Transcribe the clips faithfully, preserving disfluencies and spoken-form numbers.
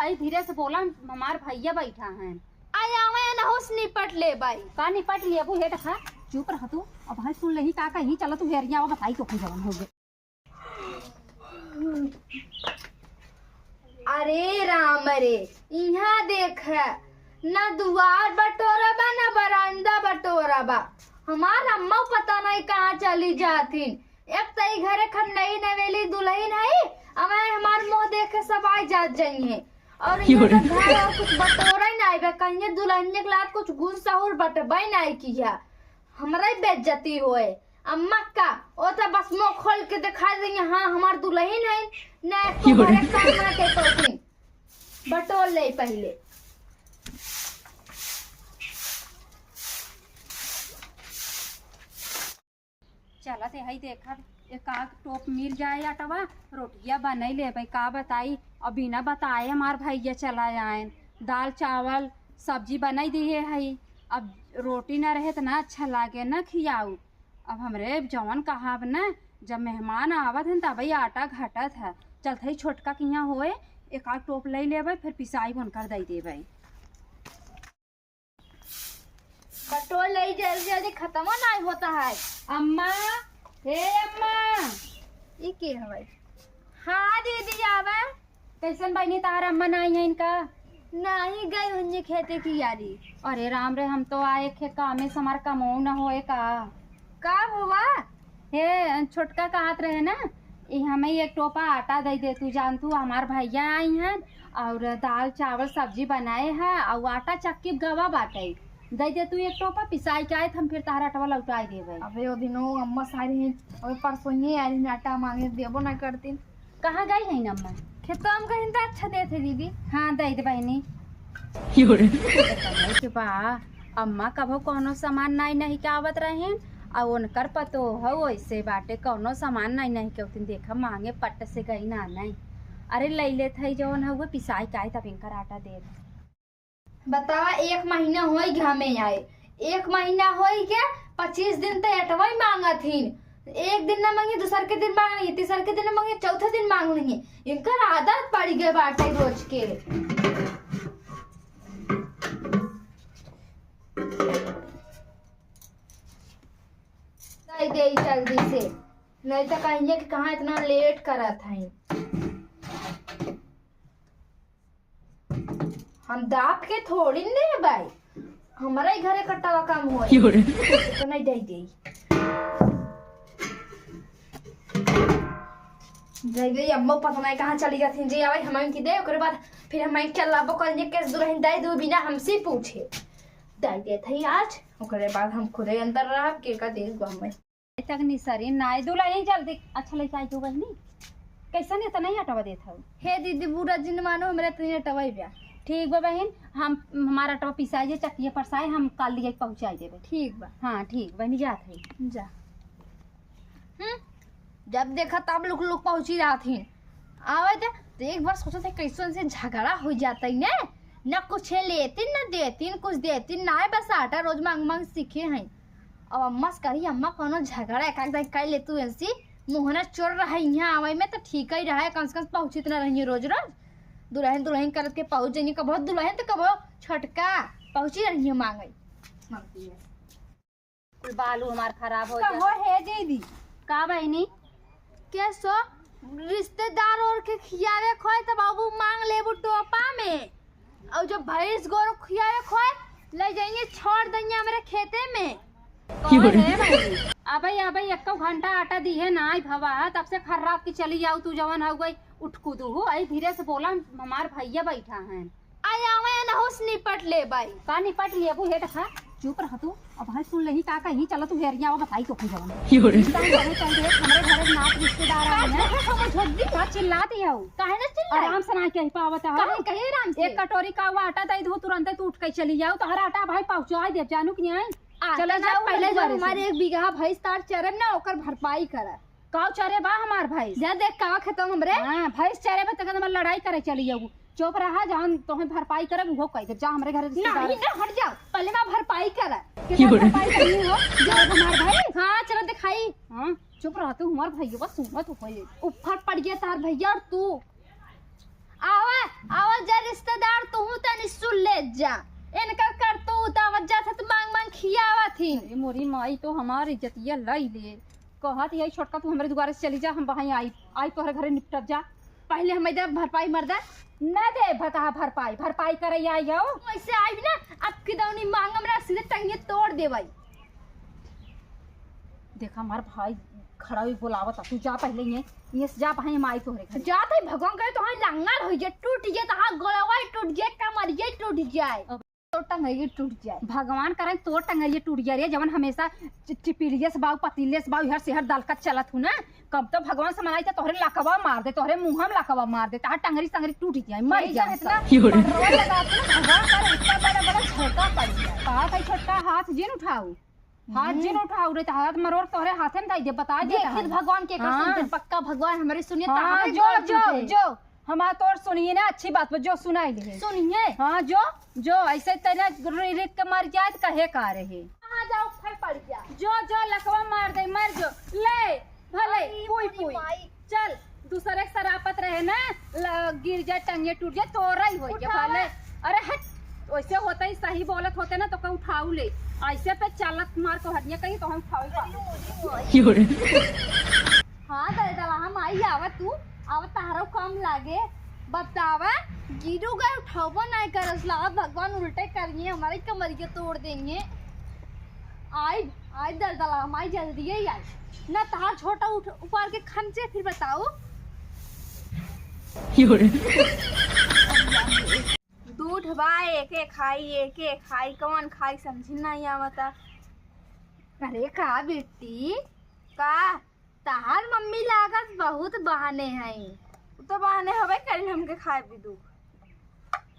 आई धीरे से बोला, हमार भैया बैठा है। आई आवे अनहुस निपट लेबई। का निपट लेबू? हे देखा, चुप रह तू। अब भाई सुन लेही का कही, चला तू हेरिया आवा बताई तो जवन हो गए। अरे राम रे, इहाँ देख, ना दुआर बटोरा बा, ना बरामदा बटोरा बा। हमार अम्मा पता नहीं कहाँ चली जाथिन। एक त ई घरे खन नई नवेली दुलहिन हई, अब हमार मुँह देख के सब आइ जात जइहें। और इहाँ के घर और कुछ बटोरा ही नाई बा, कहिए दुलहिनिया के लात कुछ गुण सहूर बटबई नाई किया। हमरा ही बेइज्जती होए। अम्मा का, ओ त बस मुँह खोल के दिखा देंगे, हाँ, हमार दुलहिन है, ना एको घरे काम ना के पौथिन। बटोर ले पहिले। चलत है, हई देखब, एक आध टोप मिल जाए आटवा, रोटिया बनई लेबै। का बताई, अब बिना बताए हमार भैया चला आएन। दाल चावल सब्जी बनई दिहे हई, अब रोटी ना रहे त ना अच्छा लागे, ना खियाऊ। अब हमरे जवन कहाब ना, जब मेहमान आवत हन तबही आटा घटत है। चलत हई छोटका किहाँ होए, एक आध टोप लई लेबै, फिर पिसाई उनकर दई देबै। बटोर लई जल्दी जल्दी, खत्म नाई होता है। अम्मा, हे अम्मा। ई के हवे? हाँ दीदी आवे। कैसन बहिनी, तहार अम्मा नाई है इनका? नाई गई हुन्ने खेते की यारी। अरे राम रे, हम तो आए खे कामे से हमार कमो न होए का। का हुआ? हे छोटका कहत रहे ना, ई हमें एक टोपा आटा दे दे तू, जान तू हमार भैया आई हैं और दाल चावल सब्जी बनाए है और आटा चक्की गवा बाटे, दे दे तू एक टोपा पिसाई के आए, हम फिर तहार अटवा लौटाई देबे। अबे ओ दिनो अम्मा सारी हैं, अबे परसों ही आई हैं, आटा मांगे देबो ना करतीन। कहाँ गई है अम्मा? खेतवा में कहीं तो अच्छा देत है दीदी। हाँ दे दे बहिनी। के बा, अम्मा कभो कौनो सामान नाई नहीं के आवत रहेन, आ उनकर पतोह वैसे बाटे, कौनो सामान नाई नहीं के उतिन देखा मांगे पट से गई ना नहीं। अरे लई लेत है जौन हउए पिसाई काई तब इनकर आटा देब। बतावा, एक महीना होई घामे आए, एक महीना होई के पच्चीस दिन ते अटवई मांगत हिन। एक दिन ना मांगी, दूसर के दिन मांग ली, तीसर के दिन ना मांगी, चौथे दिन मांग ली। इनकर आदत पड़ी गए बाटे रोज के। दे दे जल्दी से, नहीं तो कहिए कि कहाँ इतना लेट करत है। हम दाब के थोड़ी ने बाई, हमरा ही घरे कटावा काम होए। क्यों रे? तो नहीं दे दे। दे दे, अम्मा पता नहीं कहाँ चली जाती जी, आवे हम की दे, ओकरे बाद फिर हम चल लाबो कल जे केस दुल्हन दे दू बिना हमसे पूछे। दे दे थे आज, ओकरे बाद हम खुदे अंदर रह के का देख हम। तक निसरी नाई दुलहिन जल्दी। अच्छा लइका आई तो बहिनी, कैसन इतना ही अटवा देत हऊ? हे दीदी, बुरा जिन मानो, हमरे इतनी अटवा ही बा। ठीक बा बहिन, हम, हमारा अटवा पिसाई जे चक्किया परसाए, हम काल लिए पहुँचाई देबे। ठीक बा। हाँ ठीक बहिनी, जात है। जा। हम्म, जब देखा तब लुक लुक पहुँची रहत ही। आवे दे, तो एक बार सोचत है कैसन से झगड़ा हो जाता ही ना, ना कुछ लेतिन ना देतिन, कुछ देतिन ना है, बस आटा रोज मांग मांग सीखे हैं। अब अम्मा से कही, अम्मा कौनो झगड़ा एक आध दिन कर ले तू इनसे, मुहना चोर रहा यहाँ आवे में तो ठीक ही रहा है, कम से कम पहुँचित ना रही रोज रोज। दुल्हन दुल्हन करत के पहुँच जाइए, कबो दुल्हन तो कबो छोटका पहुँची रही मांगे। मांगती है। कुल बालू हमार खराब हो कहो जाता। हे दीदी। का बहिनी? के सो रिश्तेदार और के खियावे खोए त बाबू मांग लेबू टोपा में। और जब भैंस गोरू खियावे खोए, ले जाइए छोड़ देइए हमरे खेते में। कहो रे बहिनी। अबे, अबे, एक्को घंटा आटा दिहे ना, आई भवा, तब से खर्राब की चली जाऊ, तू जवन हो गई, उठ कूदू हो, आई धीरे से बोला, हमार भैया बैठा है। आई आवे अनहुस निपट लेबई। का निपट लेबू? हे देखा, चुप रह तू। अब भाई सुन लेही का कही, चला तू हेरिया आवा बताई तो जवन। क्यों रे? ई टाइम बहुत चल रहे, हमरे घर नात रिश्तेदार आए हैं। का झोंक दी? का चिल्लात ही हो? काहे ना चिल्लाई? आराम से ना कही पावत हो। काहे कही आराम से? एक कटोरी का हुआ आटा दे दू, तुरंते तू उठ के चली जाऊ, तोहरा आटा भाई पहुँचाई देब, जानू कि नहीं? आटा चला ना, जाऊ, पहले जब हमारे एक बीघा भैंस तार चरब ना, ओकर भरपाई करा। काव चरे बा हमार भैंस? जा देख काव खेतवा में हमरे। हाँ, भैंस चरे बा, तखन हमार लड़ाई करे चली जाऊ। चुप रहा, जहाँ तोहे भरपाई करब, उहो कह देब। जा हमरे घरे रिश्तेदार। नहीं, ना, हट जा। पहले मैं भरपाई करा। के क्यों रे? भरपाई करनी हो? जा हमार भैंस। हाँ, चलो दिखाई। हाँ, चुप रहा तू, हमार भैया बस सुनत हो कोई। ऊपर पड़ गया तार भैया और तू। आवा, आवा, जा जा, इनकर करतूत आवत जात है तो मांग मांग खियावत ही। अरे मोरी माई तो हमार इज्जतिया लई ले। कहत यही छोटका तू हमरे दुआरे से चली जा, हम वहीं आई, आई तोहरे घरे निपटब जा। पहले हम इधर भरपाई मर्दा न दे भरपाई, भरपाई करे आई हो। वैसे आई ना, अब की दौनी मांग हमरा सीधे टंगिए तोड़ देवाई। देखा हमार भाई खड़ा हुई बोलावत, तू जा पहले ये, ये से जा भाई हम आई तोहरे घरे। जात है भगवान करे तोहरे लंगड़ हो जाए, टूट जाए, तोहार गोड़वा टूट जाए, कमरिया टूट जाए। तो टंगरिये टूट जाए। भगवान करे तोर टंगरिये टूट जाए रे, जवन हमेशा चि-, चिपिलिये से बाऊ, पतीले से बाऊ, इहर से इहर दलकत चलत हूँ ना। कब तो भगवान से मनाई तो तोहरे लकवा मार दे, तोहरे मुँह में लकवा मार दे, तहार टंगरी संगरी टूट जाए, मर यही जाए जो इतना सब। पटरवा लगा के ना भगवान करे इतना बड़ा बड़ा झोंका पड़ जाए। का कही छोटका हाथ जिन उठाऊ, हाथ जिन उठाऊ रे, तो हाथ मरोड़ तोहरे हाथे में दे दे, बता दे देखित तहार। भगवान के कसम हाँ। से पक्का भगवान हमारी सुनिए, हाँ, तहार जो, गोड़ जो, टूटे। जो। हमार तोर सुनिए ना, अच्छी बात बा, जो सुनाई ले। सुनिए। हाँ, जो, जो, ऐसे तेने रि-, रिक के मर जाए तो कहे का रहे। कहाँ जाओ, फल पड़ गया। जो, जो, लकवा मार दे, मर जो। ले, भले, आई, पुई, मोरी पुई। माई। चल, दूसरे के सरापत रहे ना, ल-, गिर जाए, टंगे टूट जाए, तोरा ही हो गया, उठावा। भले। अरे हट, वैसे होता ही सही बोलत होते ना, तो का उठाऊ ले। ऐसे पे चालत मार को हटिया कहीं तो हम उठाऊ ही पाऊ। अरे, मोरी माई। हाँ, दलदलहा माई, आवा तू, आवा, तहरो कम लागे। बतावा, गिरू गए, उठावो नाई करस, लागत भगवान उल्टे करिए, हमारी कमरिया तोड़ देंगे। आई, आई, दलदलहा माई, जल्दी ही आई। ना तहार छोटा उठ, उपार के खमचे, फिर बताओ। दूध बा, एके खाई, एके खाई, कौन खाई, समझी नहीं आवता। अरे का बेटी? का? तहार मम्मी लागत बहुत बहाने हैं। उ तो बहाने हवे करिन हमके खाए पी दू।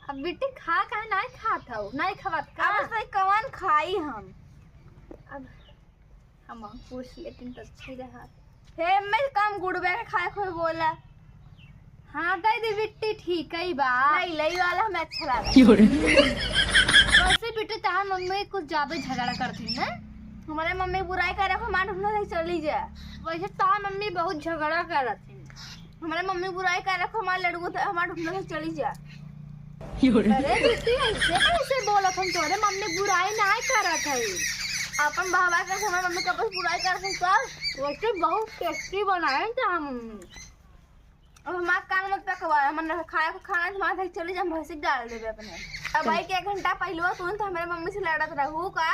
अब बेटी खा काहे नाई खात हऊ? नाई खवात का? अब सही कवन खाई हम? अब हम पूछ लेतिन तो अच्छी रहा। हे, मैं कम गुड़बे के खाए खोए बोला। हाँ, दे दे बिट्टी, ठीक ही बा। नहीं, लई वाला हमें अच्छा लगा। क्यों रे? वैसे बिट्टी, तहार मम्मी कुछ ज्यादा झगड़ा करती ना? हमारे मम्मी बुराई करे, हमारे ढूंढा से चली जा। वैसे तहार मम्मी बहुत झगड़ा करत है। हमारे मम्मी बुराई करे, हमारे लड़को थे, हमारे ढूंढा से चली जा। क्यों रे? अरे बिट्टी, ऐसे कैसे बोलत हम? तोरे मम्मी बुराई ना करत है। अपन बाबा के हमारे मम्मी कब बुराई करत है, तब? वैसे बहुत टेस्टी बनाए था मम्मी। अब हमार कान मत पकवा, हमन खाए को खाना, हमारे भाई चली जा, हम भैंसी डाल देबे अपने। अब चल। भाई के एक घंटा पहले तू तो हमारे मम्मी से लड़त रहू का?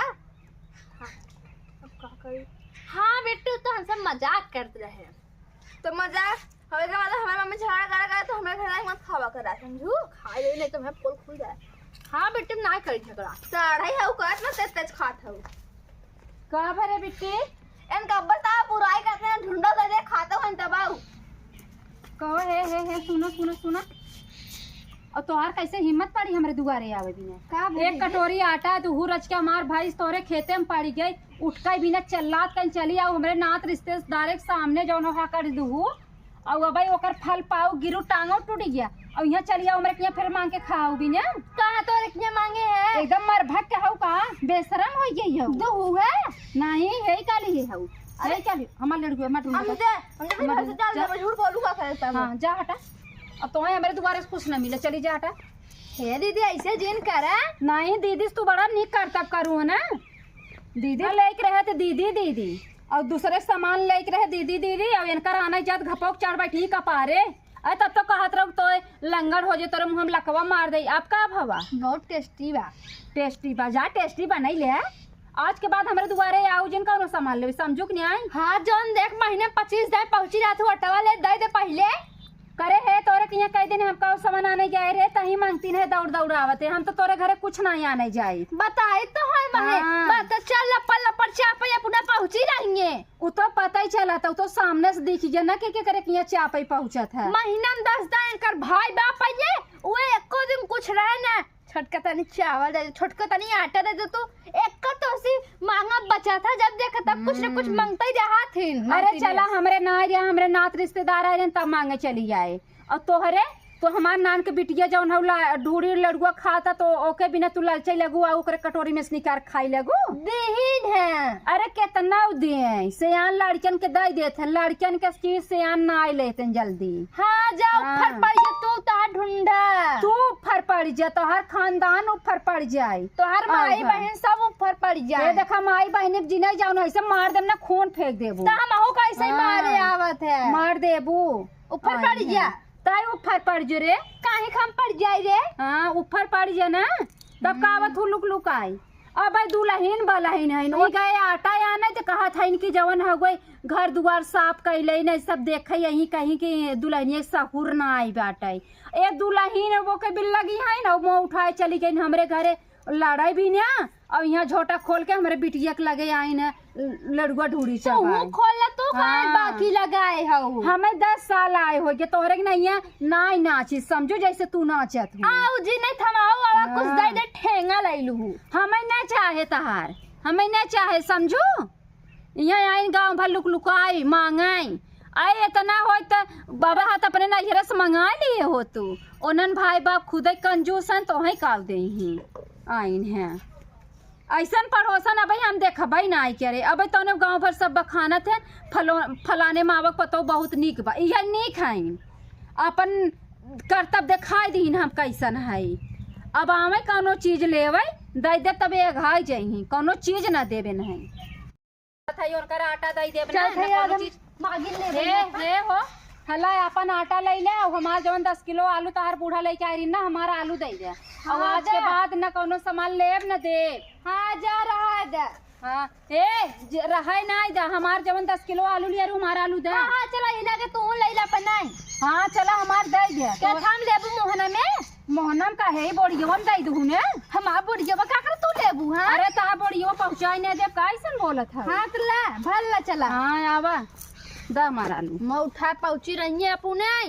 हाँ, अब का करी? हाँ बिट्टू, तो हमसे मजाक करत रहे। तो मजाक, अब एकर मतलब हमारे मम्मी झगड़ा करा करे तो हमारे घर आके मत खावा करा, समझू? खा ले, नहीं तो हमारे पोल खुल जाए। हाँ बिट्टू, ना करी झगड़ा। तो अढ़ाई हऊ का इतना तेज तेज खात हऊ। का भरे बिट्टी? एन का बता बुराई करते हैं, ढूंढो तो दे, खाता हूँ तबाऊ। कहो, हे, हे, हे, सुनो, सुनो, सुनो। और तोहार कैसे हिम्मत पड़ी हमरे दुआरे आवे बिना? का बोली एक जी? कटोरी आटा, तू हु रच के हमार भाई तोरे खेते में पड़ी गई, उठ के बिना चल्लात कन चली आओ हमरे नात रिश्तेदारे के सामने जौन हा कर दुहू। और अब भाई ओकर फल पाऊ गिरू टांगो टूट गया। और यहाँ चली आओ हमरे किया फिर मांग के खाओ बिना। कहाँ तोरे किया मांगे है? एकदम मर भग के हऊ का? बेशरम हो गई हऊ। दुहू है? नहीं, यही काली है हऊ। अरे यही काली, हमार लड़की, हमार हम ढूंढ दे, हम दे, हमार हम ढूंढ दे, डाल जा। दे, झूठ बोलू का करे तब। हाँ, जा हटा। अब तुम्हें हमारे दुआरे से कुछ ना मिले, चली जा हटा। हे दीदी, ऐसे जिन करा। नहीं दीदी, तू बड़ा निक करतब करू है ना। दीदी लेके रहे तो दीदी, दीदी, और दूसरे सामान लेके रहे दीदी, दीदी, और इनकर आना जात घपौक चढ़ बैठी कपारे। अरे तब तो कहत रहू तो लंगड़ हो जे, तोरे मुँह में लकवा मार दे। अब का भवा? बहुत टेस्टी बा। टेस्टी बा, जा टेस्टी बनाई ले। आज के बाद हमरे दुआरे आऊ जिन कौनो सामान लेवे, समझू कि नहीं आई? हाँ, जौन देख महीने में पच्चीस दिन पहुँची जात हूँ, अटवा ले दे दे पहले। करे है तोरे के यहाँ कई दिन हम कौ सामान आने जाए रहे, तही मांगती नहीं दौड़ दौड़ आवत है। हम तो तोरे घरे कुछ नहीं आने जाए। बताई तो है बहे, हाँ। बात तो चल लपड़ लपड़ चापे अपना पहुँची रही है। उ तो पता ही चला था, उ तो सामने से दिख गया ना के, के करे के यहाँ चापे पहुँचत है। महीना में दस दिन एकर भाई बाप आइए, वो एको दिन कुछ रहे ना। छोटका तनी चावल दे दे, छोटका तनी आटा दे दे तू। एक तो सी मांगा बचा था, जब देखा तब कुछ न कुछ हम्म। मांगता ही रहा थी, अरे मांगती चला, नहीं। हमरे ना आ रहा, हमरे नात रिश्तेदार आ रहे, तब मांगे चली आए। और तोहरे तो हमार नान के बिटिया जौन हौ ला-, ढूढ़ी लड़ुआ खाता तो ओके बिना तू ललचाइ लगू आ ओकरे कटोरी में से निकार खाइ लगू। दीहिन है। अरे केतना उ दिए, सियान लड़कन के दइ देत हैं, लड़कन के चीज सियान नाइ लेत हैं जल्दी। हाँ, जा हाँ। उफर पड़ जा तू, तोहार ढुंढा। तू उफर पड़ जा, तोहार खानदान उफर पड़ जाए। तोहार माई आहा। बहन सब उफर पड़ जाए। ये देखा माई बहन के जिनै जाओ ना, ऐसे मार देब ना, खून फेंक देबू। त हमहू कैसे हाँ। मारे आवत है? मार देबू। उफर आए पड़ हैं। जा। ताई उफर पड़ जो रे। काहे हम पड़ जाई रे? हाँ, उफर पड़ जा ना। तब का हम्म। आवत हूँ लुक लुक आई। अब भाई दुलहिन बलहिन है, नहीं गए आटा आने तो कहत है इनकी जवन हो गई घर दुआर साफ कैले नहीं सब देखे यही कहीं कि दुलहिनिया सहूर ना आई बाटे। ए दुलहिन वो के बिल लगी है ना, वो उठाए चली गई हमरे घरे लड़ाई भी ना। अब यहाँ झोटा खोल के हमरे बिटिया के लगे आई ना लड़ुआ ढूढ़ी तू चबाए। खोल ला, तू काहे हाँ। बाकी लगाए हऊ? हमें दस साल आए हो गए, तोहरे के नहीं है, नाई नाची, समझू जैसे तू नाचत हो। आऊ जी नहीं थमाऊ, आवा कुछ हाँ। दे दे, ठेंगा लैलू हूँ। हमें ना चाहे तहार, हमें ना चाहे, समझू? यहाँ आइन गाँव भर लुक लुकाई, मांगाई। आए इतना होई त बाबा हाथ अपने नैहरे से मंगा लिए हो तू। ओनन भाई बाप खुदे कंजूस हैं, तोहई काव देइहीं। आइन हैं। अइसन पड़ोसन अबे हम देखबे नाई करे। अबे तौने गाँव भर सब बखानत हैं, फलो-, फलाने मावक पतो बहुत नीक बा। इहे नीक हईन। अपन करतब देखाई दीन हम कइसन हई। अब आवे कौनो चीज लेवे, दइ दे तबे अघाई जइहीं। कौनो चीज ना देबे नहीं। था, उनकर आटा दई देब ना, चल, ना भैया, कौनो हम चीज। मागिन ले हे, भैया। हे हो, हला अपन आटा लइ ले, अउ हमार जवन दस किलो आलू तहार बूढ़ा लइके आइ रही ना, हमार आलू दइ दे। अउ हाँ, आज के दे। बाद ना कौनो सामान लेब ना देब। हाँ, जा रहा है, दे। हाँ, ए, ज-, रहे ना दे, हमार जवन दस किलो आलू लिया रू, हमार आलू दे। हाँ, हाँ, चला, इला के तू लइ ले अपन नहीं। हाँ, चला, हमार दइ दे। के तो थाम लेबू मोहना में? मोहनम का है, बोड़ियवन दे दूँ ने। हमार बोड़ियवा का कर तू लेबू, हाँ? अरे, तहा बोड़ियवा पहुँचाई नहीं देब, कैसन बोलत है? हाँ, तो ला, भर ला, चला। हाँ, आवा, दा हमार आलू। मैं उठा पहुँची रही है अपने।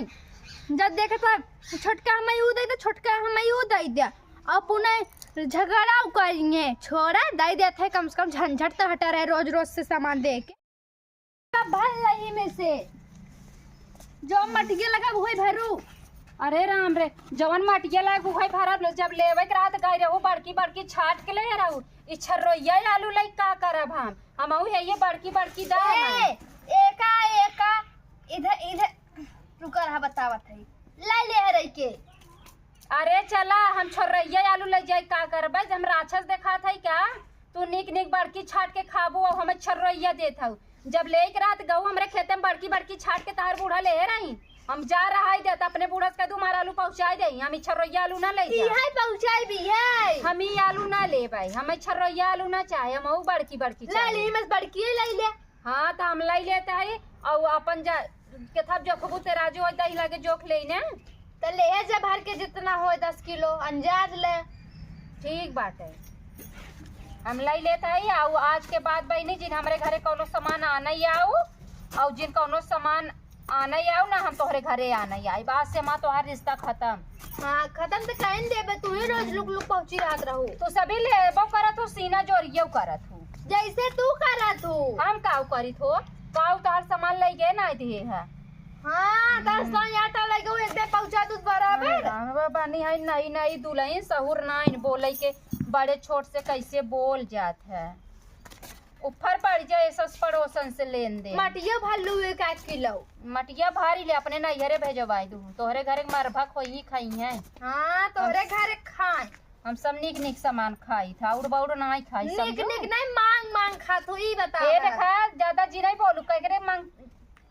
जब देखे तो छोटका हमें यू दे दे, छोटका हमें यू दे दे। अपने झगड़ा करिए, छोड़ा, दे देते हैं, कम से कम झंझट तो हटा रहे रोज रोज से सामान दे के। भर लही में से जो मटिया लगा वही भरू। अरे राम रे, जवन मटिया लगा वही भरब लो। जब लेवे के रहत गई रहू बड़की बड़की छाट के ले रहू। ई छर्रोइया आलू लई का करब हम? हम अहू है ये बड़की बड़की दाल ए, हैं। एका, एका, इधर, इधर, रुका रहा, बतावत है। लाई ले है रही के। अरे चला, हम छर्रोइया आलू ले जाई, का करबे? जब हम राक्षस देखात है क्या? तू नीक नीक बड़की छाट के खाबू और हमें छर्रोइया देत हऊ। जब लेके रहत गऊ हमरे खेते में बड़की बड़की छाट के तहार बूढ़ा ले रही, हम जा रहा है देत अपने बूढ़ा से कह दू हमार आलू पहुँचाई दे, हम ई छर्रोइया आलू ना ले जाई। इहे पहुँचाई भी है। हम ई आलू ना लेबै, हमें छर्रोइया आलू ना चाहे, हम ऊ बड़की बड़की ले चाहे। ली, बस बड़की ले ले। हाँ, तो हम लई लेत हई, अउ अपन जा, केथा जोखबू तेराजू होई, दही लागे जोख लेई ने। त ले जा भर के जितना होय, दस किलो अंजाद ले। ठीक बाटे, हम लई लेत हई। अउ आज के बाद बहिनी, जिन हमरे घरे कौनो सामान आना ही आऊ, अउ जिन कौनो सामान आना ही आऊ ना, हम तोहरे घरे आना ही आई। आज से हमार तोहार रिश्ता खत्म। हाँ, खत्म तो कहीं देबे, तू ही रोज लुक लुक पहुँची रहत रहू। तू सभी लेबो करत हो, सीना जोरियो करत हो। जैसे तू करत हू। हम काऊ करित हो? काऊ तोहार सामान लई गए ना दिए है। हाँ, दस हम्म। दाई आटा लई गए, एक दे पहुँचा दूध बराबर। अरे राम बाबा, नहीं है, नई नई दुलहिन, सहूर नाइन बोले के, बड़े छोट से कैसे बोल जात है। उफर पड़ जाए सस पड़ोसन से लेन देन। मटिया भर लू एक आध किलो। मटिया भारी ले, अपने नैहरे भेजवाई दू, तोहरे घरे के मरभक होई खाई है। हाँ, तोहरे हम घरे खाए। हम सब नीक नीक सामान खाई था, उड़ बाउड़ नाई खाई, नीक समझू? नीक नहीं, मांग मांग खात हो, ई बतावा। ए देखा, ज्यादा जी नहीं बोलू, कह करे मांग,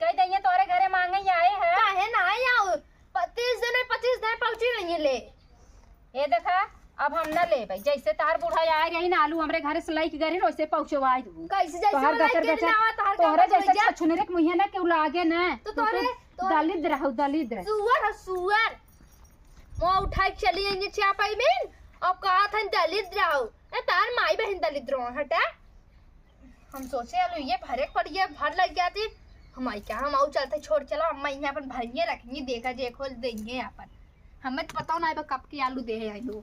कह दइए तोरे घरे मांगे ही आए हैं। काहे ना आए आओ? प-, तीस दिन में पच्चीस दिन पहुंची रही ले। ए देखा, अब हम ना लेबै, जैसे तहार बूढ़ा आए रही ना, आलू हमरे घरे से लइके गए रही, वैसे पहुंचवाई दू। कैसे जैसे तोहर मैं गटर लेके गटर, ना आवा, तोहर तोहरे कहाँ जैसे चल जाए? छछुनरे के मुँहे ना केहू लागे ना। तो तू तोहरे, तो तोहरे दलिद्र हऊ, दलिद्र। सुअर ह, सुअर। मुँह उठाई के चली आइए चापई में, अब कहा था दलिद्र हो। ए, तार माई बहन दलिद्र हो, हटा। हम सोचे आलू ये भरे पड़िए, भर लग जाती। हम आई क्या, हम आऊ चलते छोड़ चला, अम्मा यहाँ अपन भरिए रखेंगे, देखा जे खोल देंगे अपन। हमें तो पता ना है कब के आलू दे है आलू।